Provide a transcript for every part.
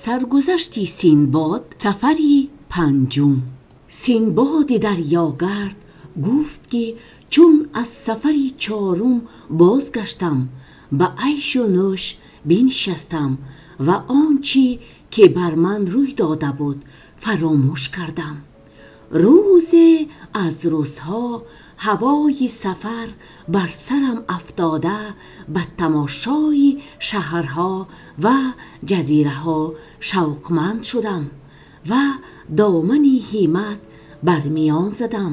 Саргузашти Синбод, сафари панҷум. Синбоди дарёгард гуфт, ки чун аз сафари чаҳорум бозгаштам, ба айшу нӯш нишастам ва он чи ки бар ман рӯй дода буд фаромӯш кардам. Рӯзе аз рӯзҳо ҳавои сафар бар сарам афтода, ба тамошои шаҳрҳо ва ҷазираҳо шавқманд шудам ва домани ҳиммат бар миён задам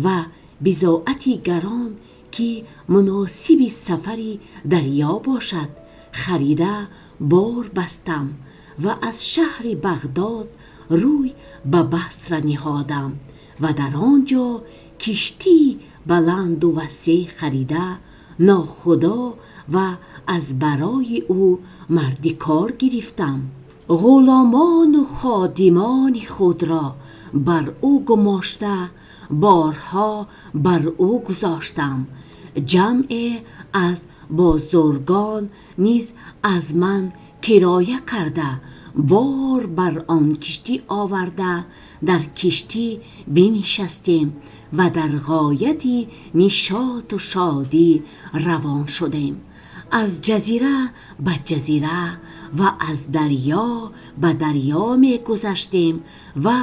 ва бизоати гарон, ки муносиби сафари дарё бошад, харида бор бастам ва аз шаҳри Бағдод рӯй ба Басра ниҳодам ва дар он ҷо киштии баланд ва васеъ харида, нохудо ва аз барои ӯ марди кор гирифтам. Ғуломон ва хизматгорони худро бар ӯ гумошта, борҳо бар ӯ гузоштам. Ҷамъе аз бозаргонон низ аз ман кироя карда, бор бар он киштӣ оварда, дар киштӣ нишастем ва дар ғояти нишот ва шодӣ равон шудем. Аз ҷазира ба ҷазира ва аз дарё ба дарё мегузаштем ва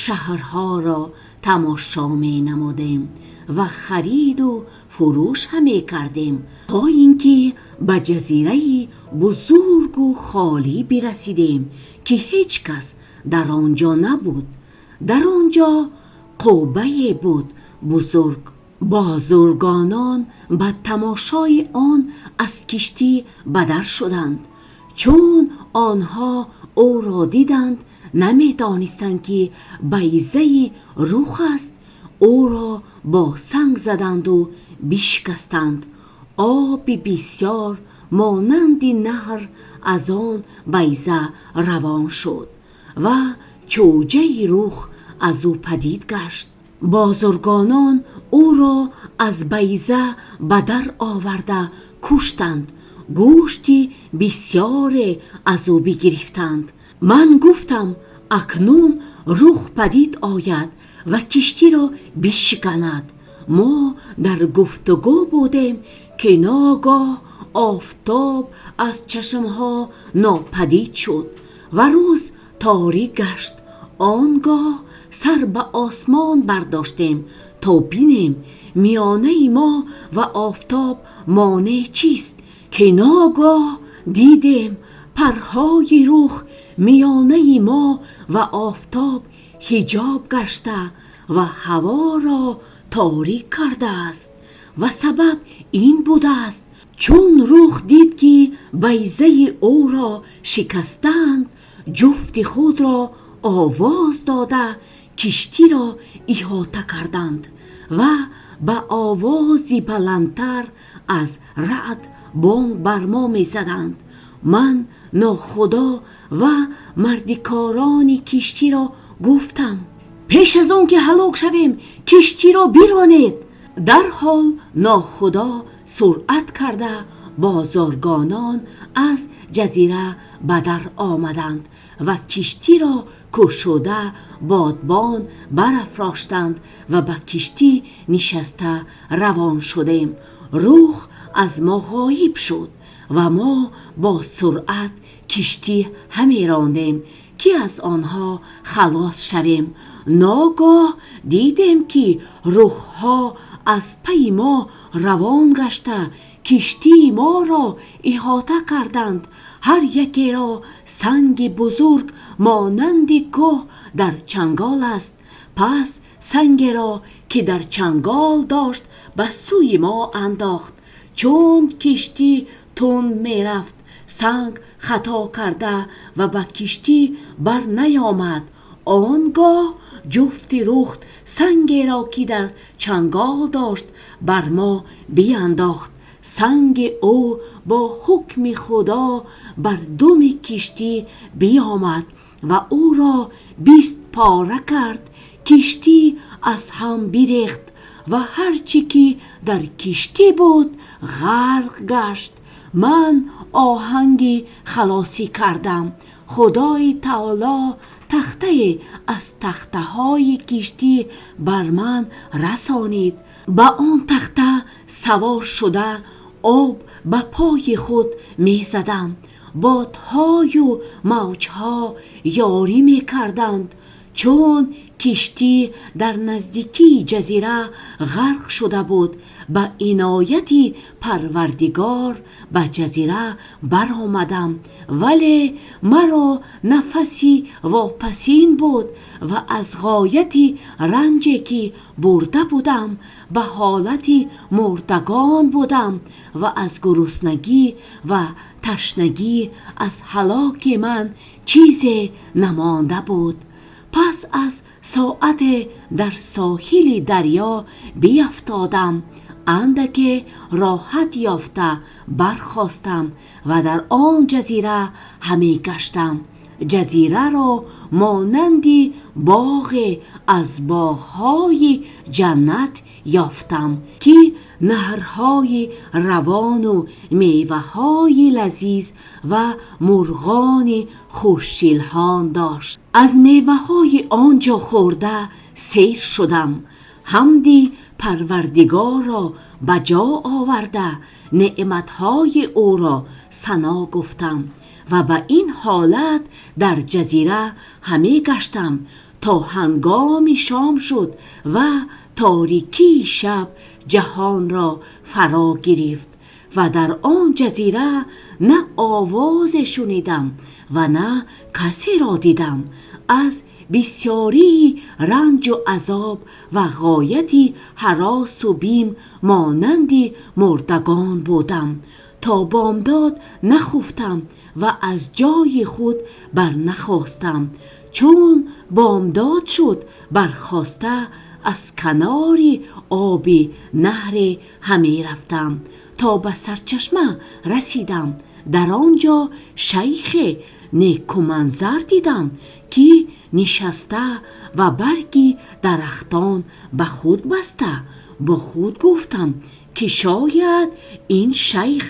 шаҳрҳоро тамошо менамудем ва хариду фурӯш ҳам мекардем, то инки ба ҷазираи бузург ва холӣ расидем, ки ҳеҷ кас дар он ҷо набуд. Дар он ҷо қуббае буд бузург. Бозаргонон ба тамошои он аз киштӣ бадар шуданд. Чун онҳо ӯро диданд, намедонистанд ки байзаи рух аст. Ӯро бо санг заданд ва шикастанд. Оби бисёр монанди наҳр аз он байза равон шуд ва чӯҷаи рух аз ӯ падид гашт. Бозаргонон ӯро аз байза бадар оварда куштанд. Гӯшти бисёре аз ӯ бигирифтанд. Ман гуфтам: акнун рух падид ояд ва киштиро бишканад. Мо дар гуфтугӯ будем, ки ногоҳ офтоб аз чашмаҳо нопадид шуд ва рӯз торик гашт. Он гоҳ сар ба осмон бардоштем, то бинем миёни мо ва офтоб монеъ чист, ки ногоҳ дидем парҳои рух миёни мо ва офтоб ҳиҷоб гашта ва ҳаворо торик карда аст ва сабаби ин буда аст. Чун рух дид, ки байзаи ӯро шикастанд, ҷуфти худро овоз дода, киштиро эҳота карданд ва ба овозе баландтар аз раъд банг бар мо мезаданд. Ман нохудо ва мардикорони киштиро гуфтам: пеш аз он ки ҳалок шавем, киштиро бронед. Дар ҳол нохудо суръат карда, бозаргонон аз ҷазира бадар омаданд ва киштиро кушода бодбон барафроштанд ва ба киштӣ нишаста равон шудем. Рух аз мо ғоиб шуд ва мо бо суръат киштӣ ҳамеронидем, ки аз онҳо халос шавем. Ногоҳ дидем, ки рухҳо аз пайи мо равон гашта, киштии моро эҳота карданд. Ҳар якро санги бузург монанди кӯҳ дар чангол аст. Пас сангеро, ки дар чангол дошт, ба сӯи мо андохт. Чун киштӣ тунд мерафт, санг хато карда ва ба киштӣ бар наомад. Он гоҳ ҷуфти рух сангеро, ки дар чангол дошт, бар мо биандохт. Санги ӯ бо ҳукми Худо бар думи киштӣ биёмад ва ӯро 20 пора кард. Киштӣ аз ҳам бирехт ва ҳар чи ки дар киштӣ буд ғарқ гашт. Ман оҳанги халосӣ кардам. Худои таоло тахтае аз тахтаҳои киштӣ бар ман расонид. Ба он тахта савор шуда, об ба пои худ мезадам. Бодҳо ва мавҷҳо ёрӣ мекарданд. Чун киштӣ дар наздикии ҷазира ғарқ шуда буд, ба инояти Парвардигор ба ҷазира барамадам. Вале маро нафасе вопасин буд ва аз ғояти ранҷе ки бурда будам ба ҳолати мурдагон будам ва аз гуруснагӣ ва ташнагӣ аз ҳалоки ман чизе намонда буд. Пас аз соате дар соҳили дарё бифтодам. Андаке роҳат ёфта бархостам ва дар он ҷазира ҳамегаштам. Ҷазираро монанди боғе аз боғҳои ҷаннат ёфтам, ки наҳрҳои равон ва мевааҳои лазиз ва мурғони хушилҳон дошт. Аз мевааҳои он ҷо хӯрда сер шудам. Ҳамди Парвардигорро ба ҷо оварда, неъматҳои ӯро сано гуфтам ва ба ин ҳолат дар ҷазира ҳамегаштам то ҳангоми шом шуд ва торикии шаб ҷаҳонро фаро гирифт ва дар он ҷазира на овозе шунидам ва на касеро дидам. Аз бисёрии ранҷ ва азоб ва ғояти ҳарос ва бим монанди мурдагон будам. То бомдод нахуфтам ва аз ҷои худ барнахостам. Чун бомдод шуд, бархоста аз канори оби наҳре ҳамерафтам то ба сарчашма расидам. Дар он ҷо шайхи некӯманзар дидам, ки нишаста ва барги дарахтон ба худ баста. Бо худ гуфтам, ки шояд ин шайх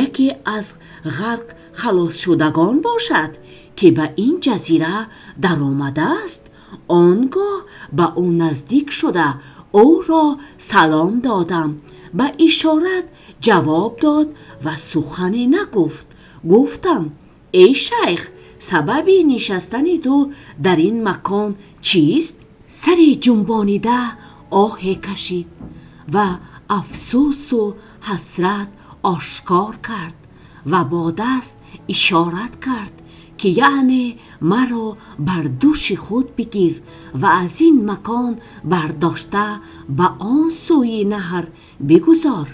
яке аз ғарқ халосшудагон бошад, ки ба ин ҷазира даромадааст. Он гоҳ ба ӯ наздик шуда, ӯро салом додам. Ба ишора ҷавоб дод ва сухане нагуфт. Гуфтам: «Эй шайх, сабаби нишастани ту дар ин макон чист?» Саре ҷунбонида оҳе кашид ва афсӯс ва ҳасрат ошкор кард ва бо даст ишора кард, ки яъне маро бар дӯши худ бигир ва аз ин макон бардошта ба он сӯи наҳр бигузор.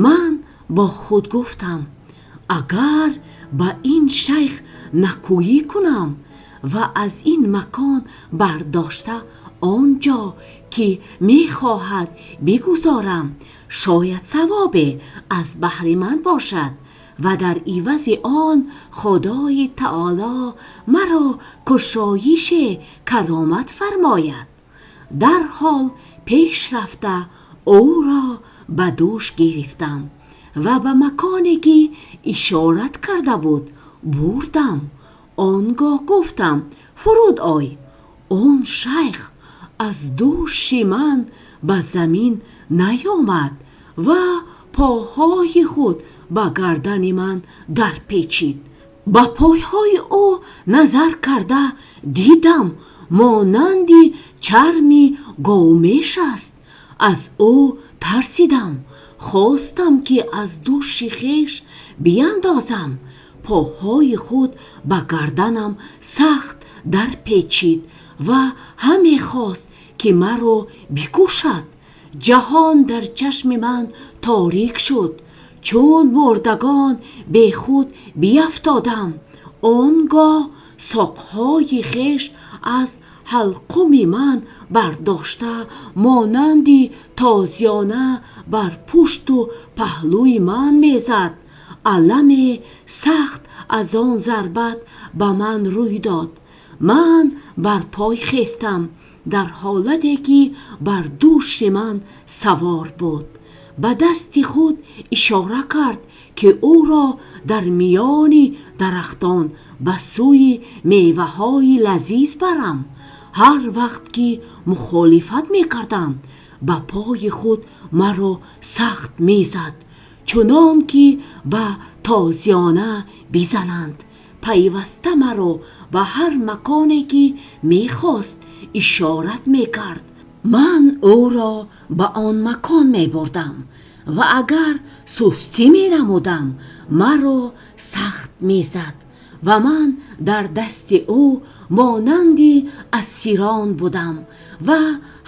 Ман бо худ гуфтам: агар ба ин шайх некӯӣ кунам ва аз ин макон бардошта он ҷо ки мехоҳад бигузорам, шояд савобе аз баҳри ман бошад ва дар иваз он Худои таоло маро кушоиши каромат фармояд. Дар ҳол пеш рафта ӯро ба дӯш гирифтам ва ба маконе ки ишора карда буд бурдам. Он гоҳ гуфтам: «Фуруд ой!» Он шайх аз дӯши ман ба замин наомад ва пойҳои худ ба гардани ман дар печид. Ба пойҳои ӯ назар карда дидам монанди чарми говмеш аст. Аз ӯ тарсидам. Хостам ки аз дӯши хеш биандозам. Пойҳои худ ба гарданам сахт дар печид ва ҳамехост ки маро бикушад. Ҷаҳон дар чашми ман торик шуд. Чун мурдагон бехуд бифтодам. Он гоҳ соқҳои хеш аз ҳалқуми ман бардошта монанди тозиёна бар пушт ва паҳлӯи ман мезад. Алами сахт аз он зарбат ба ман рӯй дод. Ман бар пой хестам дар ҳолате ки бар дӯши ман савор буд. Ба дасти худ ишора кард, ки ӯро дар миёни дарахтон ба сӯи мевааҳои лазиз барам. Ҳар вақт ки мухолифат мекардам, ба пои худ маро сахт мезад, чунон ки ба тозиёна бизананд. Пайваста маро ба ҳар маконе ки мехост ишора мекард. Ман ӯро ба он макон мебурдам ва агар сустӣ менамудам, маро сахт мезад ва ман дар дасти ӯ монанди асирон будам ва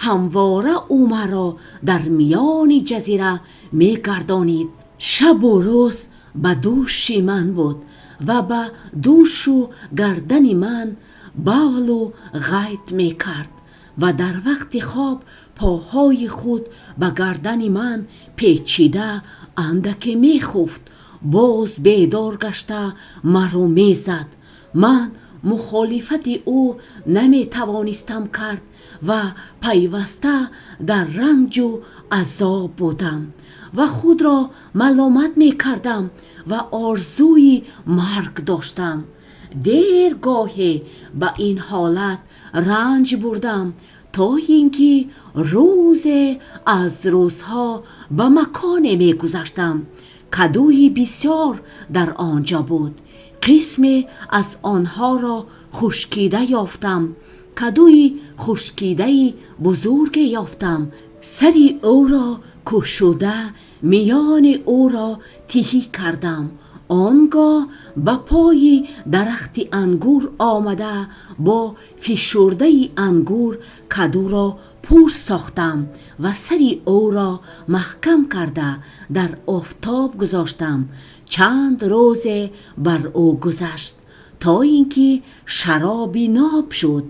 ҳамвора ӯ маро дар миёни ҷазира мегардонид. Шабу рӯз ба дӯши ман буд ва ба дӯшу гардани ман бавлу ғайт мекард ва дар вақти хоб пойҳои худро ба гардани ман печида андаке мехуфт, боз бедор гашта маро мезад. Ман мухолифати ӯ наметавонистам кард ва пайваста дар ранҷу азоб будам ва худро маломат мекардам ва орзуи марг доштам. Дергоҳе ба ин ҳолат ранҷ бурдам то инки рӯзе аз рӯзҳо ба маконе мегузаштам, кадӯи бисёр дар он ҷо буд. Қисме аз онҳоро хушкида ёфтам. Кадӯи хушкидаи бузурге ёфтам. Сари ӯро кашида, миёни ӯро тиҳӣ кардам. Он гоҳ ба пои дарахти ангур омада, бо фишурдаи ангур кадӯро пур сохтам ва сари ӯро маҳкам карда дар офтоб гузоштам. Чанд рӯзе бар ӯ гузашт то инки шароби ноб шуд.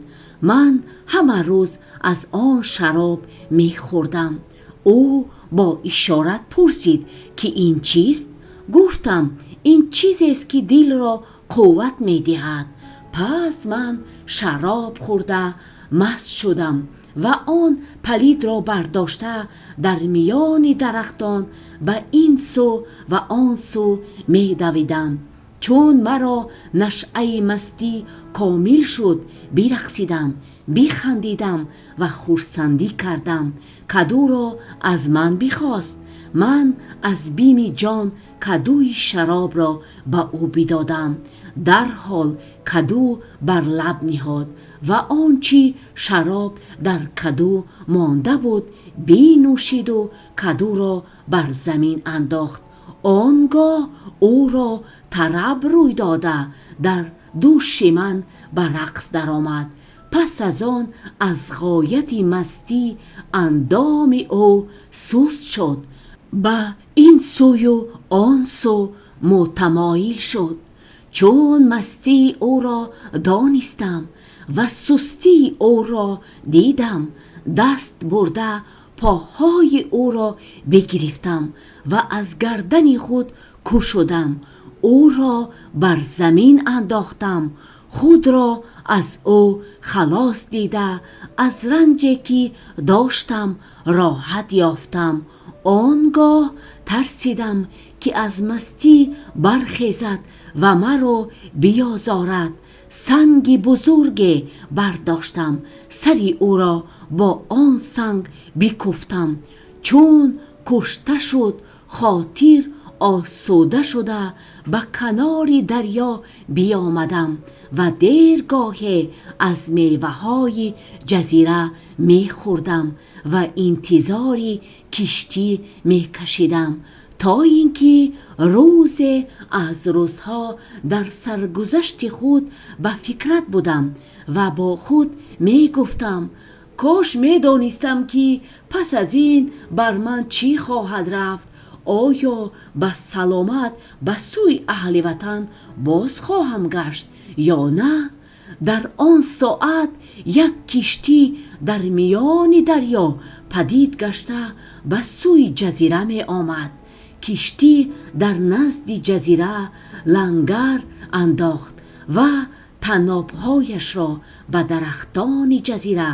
Ман ҳама рӯз аз он шароб мехӯрдам. Ӯ бо ишора пурсид, ки ин чист? Гуфтам: ин чизест, ки дилро қувват медиҳад. Пас ман шароб хӯрда маст шудам ва он палидро бардошта дар миёни дарахтон ба ин сӯ ва он сӯ медавидам. Чун маро нашъаи мастӣ комил шуд, бирақсидам, бихандидам ва хурсандӣ кардам. Кадӯро аз ман бихост. Ман аз бими ҷон кадӯи шаробро ба ӯ бидодам. Дар ҳол кадӯ бар лаб ниҳод ва он чи шароб дар кадӯ монда буд бинӯшид ва кадӯро бар замин андохт. Он гоҳ ӯро тараб рӯй дода дар дӯши ман ба рақс даромад. Пас аз он аз ғояти мастӣ андоми ӯ суст шуд, ба ин сӯ ва он сӯ мутамоил шуд. Чун мастии ӯро донистам ва сустии ӯро дидам, даст бурда пойҳои ӯро бигирифтам ва аз гардани худ кашидам. Ӯро бар замин андохтам. Худро аз ӯ халос дида, аз ранҷе ки доштам роҳат ёфтам. Он гоҳ тарсидам, ки аз мастӣ бархезад ва маро биозорад. Санги бузурге бардоштам, сари ӯро бо он санг бикӯфтам. Чун кушта шуд, хотир осуда шуда ба канори дарё биёмадам ва дергоҳе аз мевааҳои ҷазира мехӯрдам ва интизори киштӣ мекашидам то инки рӯзе аз рӯзҳо дар саргузашти худ ба фикрат будам ва бо худ мегуфтам: кош медонистам, ки пас аз ин бар ман чӣ хоҳад рафт. Оё ба саломат ба сӯи аҳли ватан боз хоҳам гашт ё не? Дар он соат як киштӣ дар миёни дарё падид гашта ба сӯи ҷазира меомад. Киштӣ дар назди ҷазира лангар андохт ва Танобҳояшро ба дарахтони ҷазира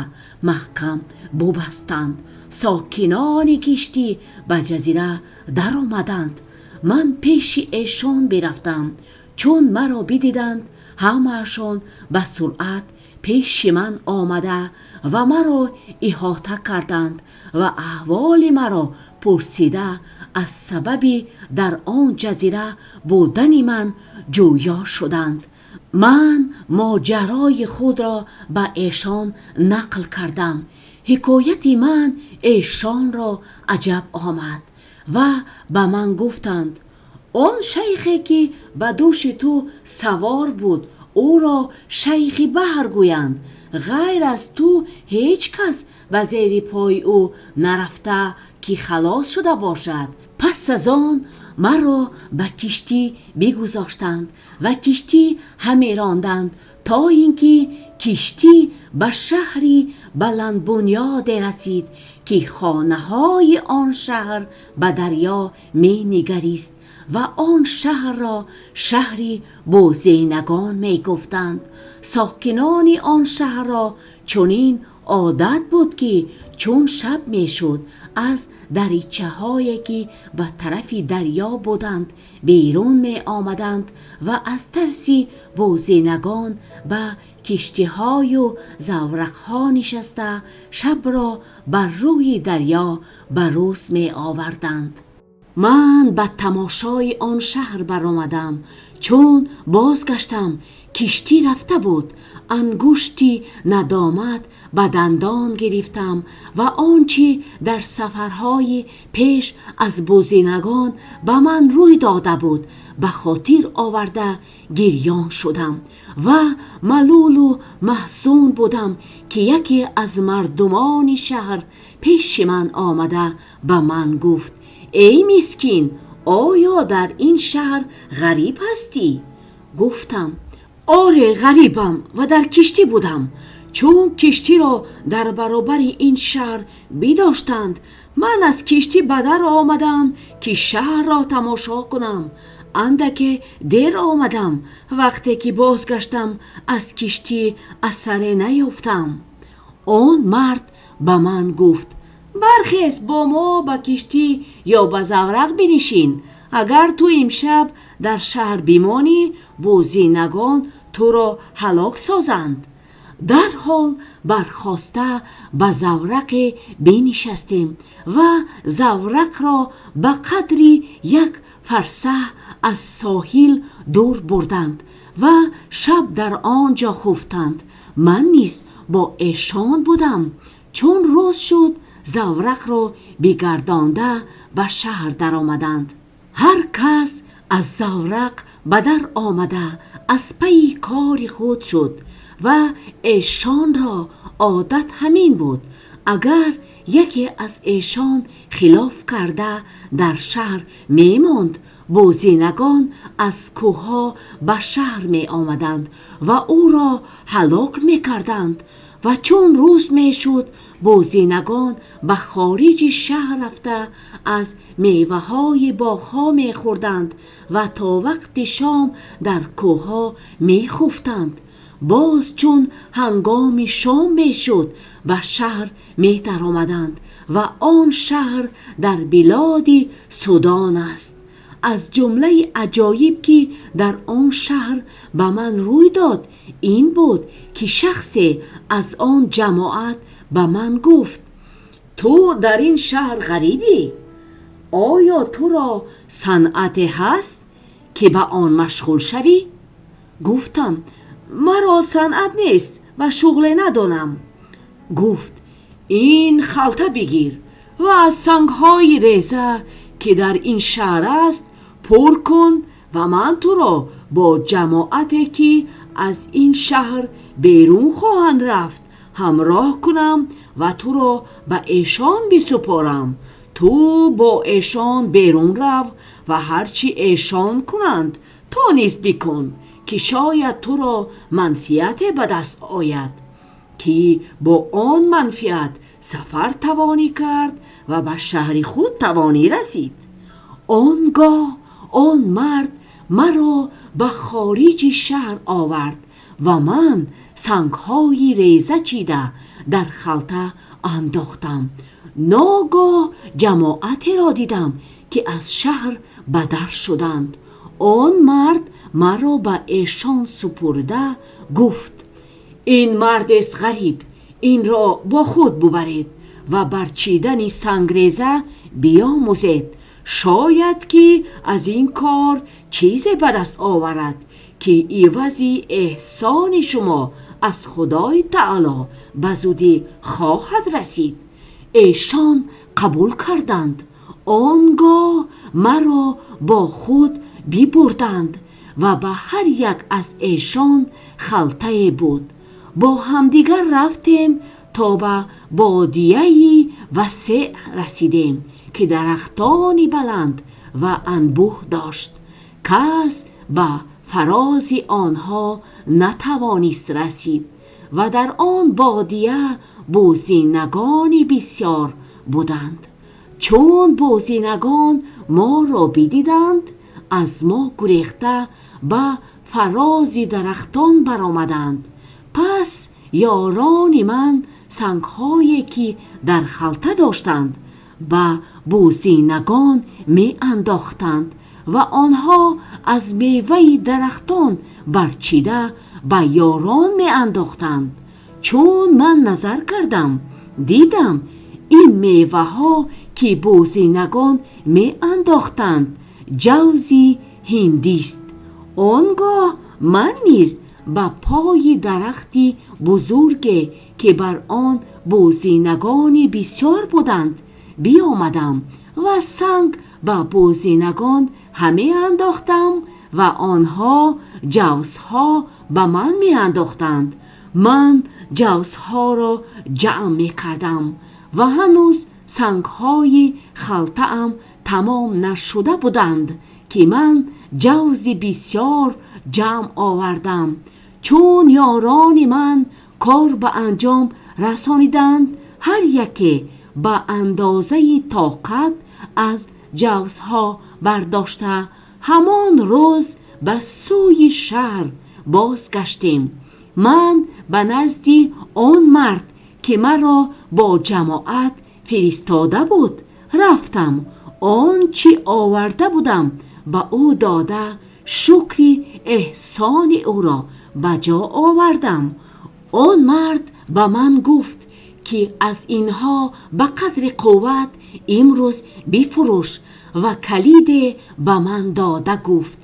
маҳкам бубастанд. Сокинони киштӣ ба ҷазира даромаданд. Ман пеши эшон бирафтам. Чун маро бидиданд, ҳамаашон ба суръат пеши ман омада ва маро иҳота карданд ва аҳволи маро пурсида, аз сабаби дар он ҷазира будани ман ҷӯё шуданд. Ман моҷарои худро ба эшон нақл кардам. Ҳикояти ман эшонро аҷаб омад ва ба ман гуфтанд: он шайхе ки ба дӯши ту савор буд, ӯро шайхи баҳр гӯянд. Ғайр аз ту ҳеҷ кас ба зери пои ӯ нарафта ки халос шуда бошад. Пас аз он маро ба киштӣ бигузоштанд ва киштӣ ҳамеронданд то инки киштӣ ба шаҳре баландбунёде расид, ки хонаҳои он шаҳр ба дарё менигарист ва он шаҳрро шаҳри бӯзинагон мегуфтанд. Сокинони он шаҳрро чунин одат буд, ки чун шаб мешуд, аз дарвозаҳое ки ба тарафи дарё буданд берун меомаданд ва аз тарси бӯзинагон ба киштиҳо ва завроқҳо нишаста шабро бар рӯи дарё ба рӯз меоварданд. Ман ба тамошои он шаҳр баромадам. Чун бозгаштам, киштӣ рафта буд. Ангушти надомат ба дандон гирифтам ва он чи дар сафарҳои пеш аз бӯзинагон ба ман рӯй дода буд ба хотир оварда гирён шудам ва малул ва маҳзун будам, ки яке аз мардумони шаҳр пеши ман омада ба ман гуфт: эй мискин, оё дар ин шаҳр ғариб ҳастӣ? Гуфтам: оре, ғарибам ва дар киштӣ будам. Чун киштиро дар баробари ин шаҳр бидоштанд, ман аз киштӣ ба дар омадам, ки шаҳрро тамошо кунам. Андаке дер омадам. Вақте ки бозгаштам, аз киштӣ асаре наёфтам. Он мард ба ман гуфт: бархез, бо мо ба киштӣ ё ба завроқ бинишин. Агар ту имшаб дар шаҳр бимонӣ, бӯзинагон туро ҳалок созанд. Дар ҳол бархоста ба завроқе нишастем ва завроқро ба қадри як фарсах аз соҳил дур бурданд ва шаб дар он ҷо хуфтанд. Ман низ бо эшон будам. Чун рӯз шуд, завроқро бигардонда ба шаҳр даромаданд. Ҳар кас аз завроқ ба дар омада аз паи кори худ шуд ва эшонро одат ҳамин буд, агар яке аз эшон хилоф карда дар шаҳр мемонд, бӯзинагон аз кӯҳҳо ба шаҳр меомаданд ва ӯро ҳалок мекарданд. Ва чун рӯз мешуд, бӯзинагон ба хориҷи шаҳр рафта аз мевaҳои боғҳо мехӯрданд ва то вақти шом дар кӯҳҳо мехуфтанд. Боз чун ҳангоми шом мешуд, ба шаҳр медаромаданд ва он шаҳр дар билоди Судон аст. Аз ҷумлаи аҷоиб ки дар он шаҳр ба ман рӯй дод ин буд, ки шахсе аз он ҷамоат ба ман гуфт: ту дар ин шаҳр ғарибӣ, оё туро санъате ҳаст ки ба он машғул шавӣ? Гуфтам: маро санъат нест ва шуғле надонам. Гуфт: ин халта бигир ва аз сангҳои реза ки дар ин шаҳр аст пур кун ва ман туро бо ҷамоате ки аз ин шаҳр берун хоҳанд рафт ҳамроҳ кунам ва туро ба эшон бисупорам. Ту бо эшон берун рав ва ҳарчи эшон кунанд ту низ бикун, ки шояд туро манфиате ба даст ояд, ки бо он манфиат сафар тавонӣ кард ва ба шаҳри худ тавонӣ расид. Он гоҳ он мард маро ба хориҷи шаҳр овард ва ман сангҳои реза чида дар халта андохтам. Ногоҳ ҷамоатеро дидам, ки аз шаҳр ба дар шуданд. Он мард маро ба эшон супурда гуфт: ин мардест ғариб, инро бо худ бибаред ва бар чидани сангреза биёмӯзед. Шояд ки аз ин кор чизе ба даст оварад, ки ивази эҳсони шумо аз Худои таъоло ба зудӣ хоҳад расид. Эшон қабул карданд. Он гоҳ маро бо худ бибурданд ва ба ҳар яке аз эшон халтае буд. Бо ҳамдигар рафтем то ба бодияи васеъ расидем, ки дарахтони баланд ва анбӯҳ дошт. Кас ба фарози онҳо натавонист расид ва дар он бодия бӯзинагони бисёр буданд. Чун бӯзинагон моро бидиданд, аз мо гурехта ба фарози дарахтон баромаданд. Пас ёрони ман сангҳое ки дар халта доштанд ба бӯзинагон меандохтанд ва онҳо аз меваи дарахтон барчида ба ёрон меандохтанд. Чун ман назар кардам, дидам ин меваҳое ки бӯзинагон меандохтанд ҷавзи ҳиндӣ аст. Он гоҳ ман низ ба пои дарахти бузурге ки бар он бӯзинагони бисёр буданд биёмадам ва санг ба бӯзинагон ҳамеандохтам ва онҳо ҷавзҳо ба ман меандохтанд. Ман ҷавзҳоро ҷамъ мекардам ва ҳанӯз сангҳои халтаам тамом нашуда буданд, ки ман ҷавзи бисёр ҷамъ овардам. Чун ёрони ман кор ба анҷом расониданд, ҳар яке ба андозаи тоқат аз ҷавзҳо бардошта, ҳамон рӯз ба сӯи шаҳр бозгаштем. Ман ба назди он мард ки маро бо ҷамоат фиристода буд рафтам. Он чи оварда будам ба ӯ дода, шукри эҳсони ӯро ба ҷо овардам. Он мард ба ман гуфт ки аз инҳо ба қадри қувват имрӯз бифурӯш ва калиде ба ман дода гуфт: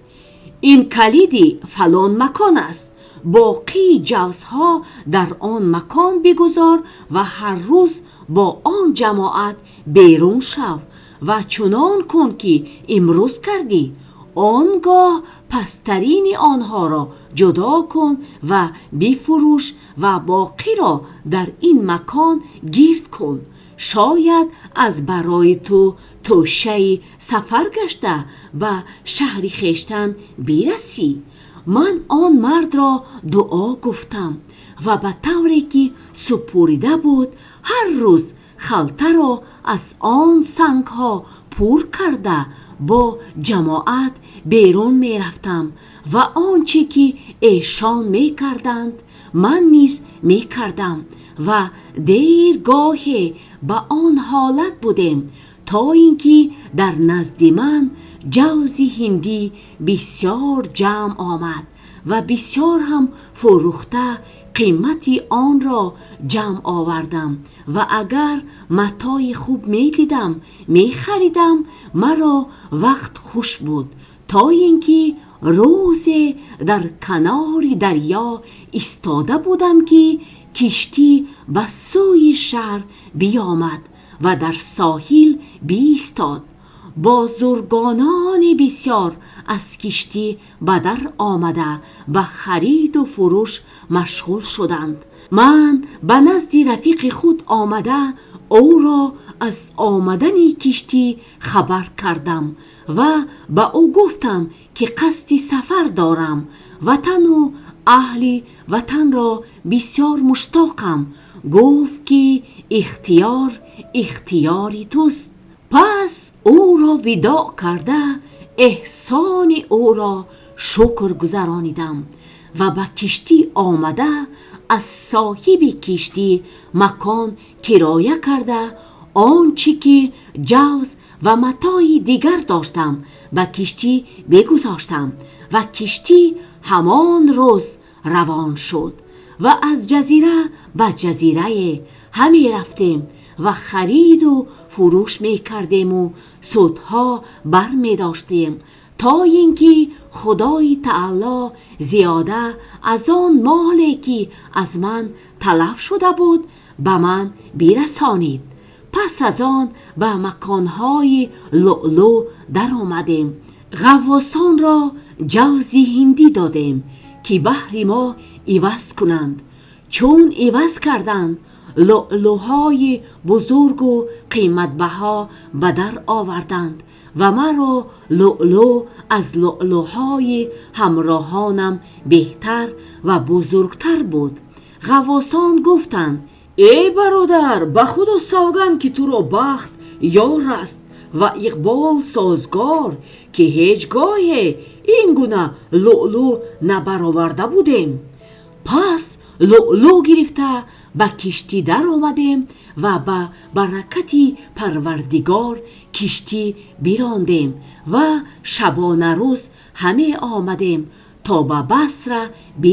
ин калиди фалон макон аст. Боқии ҷавзҳо дар он макон бигузор ва ҳар рӯз бо он ҷамоат берун шав ва чунон кун ки имрӯз кардӣ. Он гоҳ пасттарини онҳоро ҷудо кун ва бифурӯш ва боқиро дар ин макон гирд кун. Шояд аз барои ту тӯшаи сафар гашта ба шаҳри хештан бирасӣ. Ман он мардро дуо гуфтам ва ба тавре ки супорида буд ҳар рӯз халтаро аз он сангҳо пур карда бо ҷамоат берун мерафтам ва он чи ки эшон мекарданд ман низ мекардам ва дергоҳе ба он ҳолат будем то инки дар назди ман ҷавзи ҳиндӣ бисёр ҷамъ омад ва бисёр ҳам фурӯхта қимати онро ҷамъ овардам ва агар матои хуб медидам мехаридам. Маро вақт хуш буд то инки рӯзе дар канори дарё истода будам, ки киштӣ ба сӯи шаҳр биёмад ва дар соҳил биистод. Бозаргонони бисёр аз киштӣ ба дар омада ба хариду фурӯш машғул шуданд. Ман ба назди рафиқи худ омада ӯро аз омадани киштӣ хабар кардам ва ба ӯ гуфтам ки қасди сафар дорам, ватан ва аҳли ватанро бисёр муштоқам. Гуфт ки ихтиёр ихтиёри туст. Пас ӯро видоъ карда эҳсони ӯро шукр гузаронидам. Ва ба киштӣ омада, аз соҳиби киштӣ макон кироя карда, он чи ки ҷавз ва матои дигар доштам, ба киштӣ бигузоштам ва киштӣ ҳамон рӯз равон шуд ва аз ҷазира ба ҷазирае ҳамерафтем ва хариду фурӯш мекардем ва судҳо бармедоштем, то инки Худои таъоло зиёда аз он моле ки аз ман талаф шуда буд ба ман расонид. Пас аз он ба маконҳои лаълу даромадем. Ғаввосонро ҷавзи ҳиндӣ додем, ки баҳри мо иваз кунанд. Чун иваз карданд, лаълуҳои бузург ва қиматбаҳо ба дар оварданд ва маро лаълу аз лаълуҳои ҳамроҳонам беҳтар ва бузургтар буд. Ғаввосон гуфтанд: «Эй бародар, ба Худо савганд, ки туро бахт ёр аст ва иқбол созгор, ки ҳеҷгоҳ ин гуна лаълу набароварда будем.» Пас лаълу гирифта ба киштӣ даромадем ва ба баракати Парвардигор киштӣ барондем ва шабонарӯз ҳамеомадем то ба Басра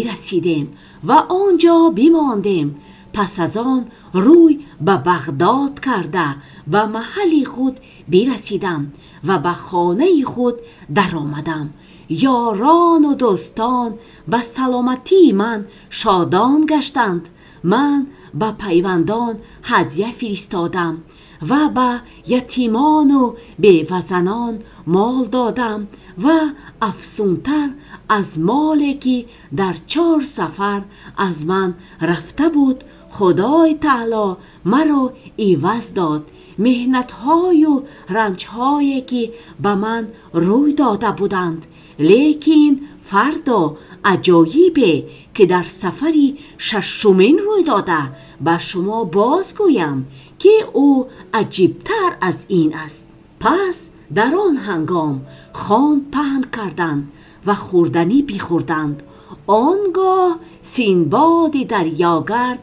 расидем ва он ҷо бимондем. Пас аз он рӯй ба Бағдод карда, ба маҳалли худ расидам ва ба хонаи худ даромадам. Ёрон ва дӯстон ба саломатии ман шодон гаштанд. Ман ба пайвандон ҳадя фиристодам ва ба ятимон ва бевазанон мол додам ва афзунтар аз моле ки дар чор сафар аз ман рафта буд, Худои таъоло маро иваз дод. Меҳнатҳо ва ранҷҳое ки ба ман рӯй дода буданд. Лекин фардо аҷоибе ки дар сафари шашумин рӯй дода ба шумо бозгӯям, ки ӯ аҷибтар аз ин аст. Пас дар он ҳангом хон паҳн карданд ва хӯрданӣ бихӯрданд. Он гоҳ Синбоди Дарёгард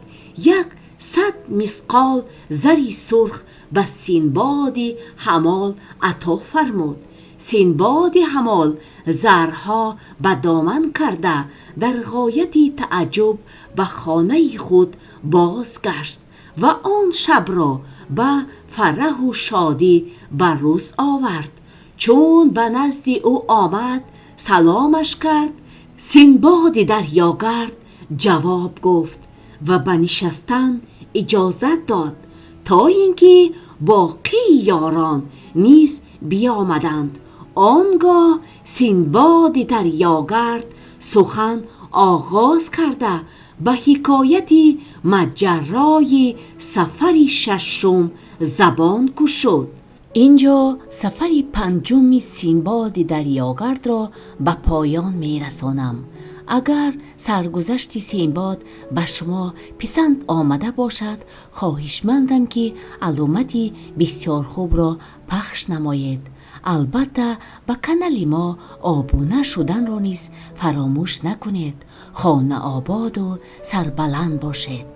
як сад мисқол зари сурх ба Синбоди Ҳаммол ато фармуд. Синбоди Ҳаммол зарҳо ба доман карда, дар ғояти таъаҷҷуб ба хонаи худ бозгашт ва он шабро ба фараҳу шодӣ ба рӯз овард. Чун ба назди ӯ омад, саломаш кард. Синбоди Дарёгард ҷавоб гуфт ва ба нишастан иҷозат дод, то инки боқии ёрон низ биёмаданд. Он гоҳ Синбоди Дарёгард сухан оғоз карда, ба ҳикояти моҷарои сафари шашум забон кушод. Инҷо сафари панҷуми Синбоди Дарёгардро ба поён мерасонам. Агар саргузашти Синбод ба шумо писанд омада бошад, хоҳишмандам, ки аломати бисёр хубро пахш намоед. Албатта, ба канали мо обуна шуданро низ фаромӯш накунед. Хона обод ва сарбаланд бошед.